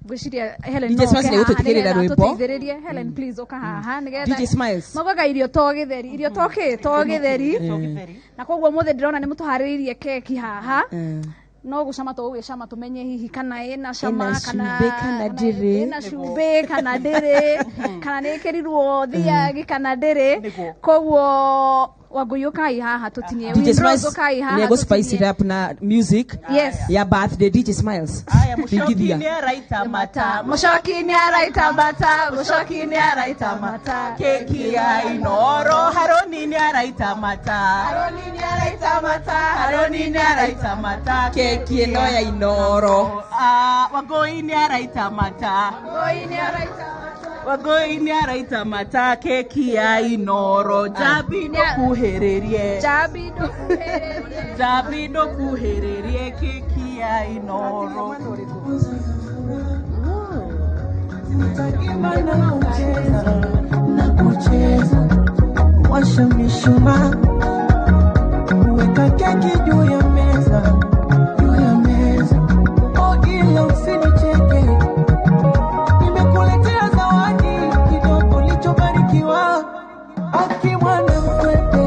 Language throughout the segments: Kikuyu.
Ngwĩciria Helen DJ no Smiles oke nĩ haha gũtũtigĩrĩra nĩgetha rwĩmbo. atũteithĩrĩrie. Helen, please, ũka haha nĩgetha DJ Smiles. Maugaga irio to gĩtheri, irio to kĩ, to gĩtheri. Na koguo mũthĩ ndĩrona nĩ mũtũharĩrĩirie keki haha, no gũcama tũgũgĩcama tũmenye hihi kana ĩna cama, Ĩna kana cumbĩ kana ndĩrĩ. Ĩna cumbĩ kana ndĩrĩ, kana nĩ ĩkĩrirwo thiagi kana ndĩrĩ. Nĩguo. Koguo Wangũi, ũkai haha tũtinie. DJ Windrose, Smiles ũkai haha nĩ egũ spice it tũtinie. up na music Yes. ya birthday. DJ Smiles. Aya, Mũcoki Ringithia. nĩ araita mata. Mũcoki nĩ araita mata, mũcoki nĩ araita mata. Keki ya Inoro. Haroni nĩ araita mata. Haroni nĩ araita mata. Haroni nĩ araita mata. Keki ĩno ya Inoro. Ah, Wangũi nĩ araita mata. Wangũi nĩ araita mata. Wangũi nĩ araita mata, keki ya Inoro. Njambi ndũkuhĩrĩrie. Njambi ndũkuhĩrĩrie. Njambi ndũkuhĩrĩrie, keki ya Inoro. Nitaimba na kucheza na kucheza, washa mishumaa, weka keki juu ya meza, juu ya meza. Oh, ila usinicheke, nimekuletea zawadi kidogo lichobarikiwa. Aki mwana mkwepe,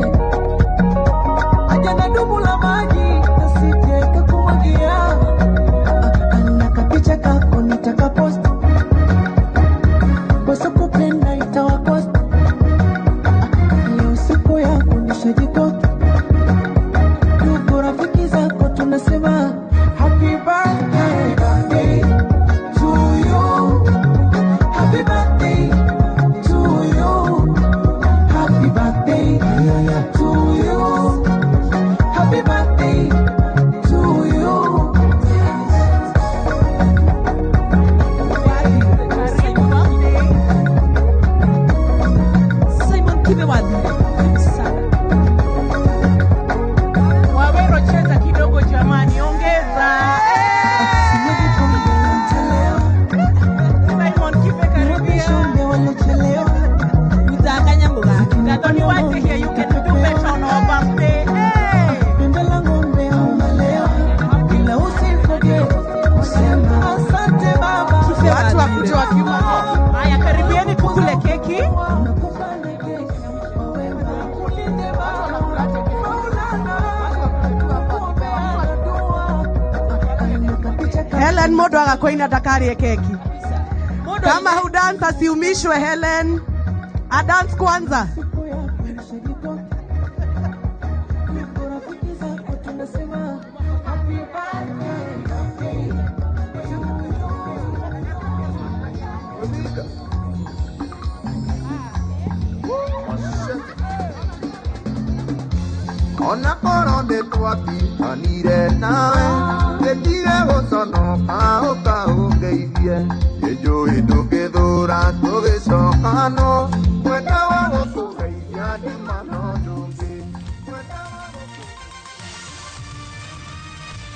aja na dumu la maji, nasije kakumwagia. Ana kapicha kako nitakapost, wasokupenda itawakosta. Leo siku yako nishajikoki, ndugu rafiki zako tunasema happy birthday, birthday to you, happy birthday to you, happy birthday to you, happy birthday to you. Simon Kibe Wathire. Karibu sana. Wawero, cheza kidogo jamani, ongeza. Sinywaji pombe na mchelewa, Simon Kibe, karibia. niwape waliochelewa. Gũthaka nyamũ gake. Gathoni Watihia, you can do better on our birthday. Hey! Pembe la ng'ombe au malewa, ila usiforget kusema asante baba. Kibe Watu Wathire. wakuja wakiwa Haya, karibieni tukule keki. Nakupa ndege kwa wema, kulinde baba, Maulana, kuombea dua. Anakapicha Helen, mũndũ agakoina ndakarĩe keki. Mũndũ Kama hudance asiumishwe. Helen adance kwanza. siku yako nishajikoki, ndugu rafiki zako tunasema happy birthday, birthday to you. Ona korwo nĩ twatiganire nawe, ndĩtire gũconoka, ũka ũngeithie, nĩnjũĩ ndũngĩthũra tũgĩcokana.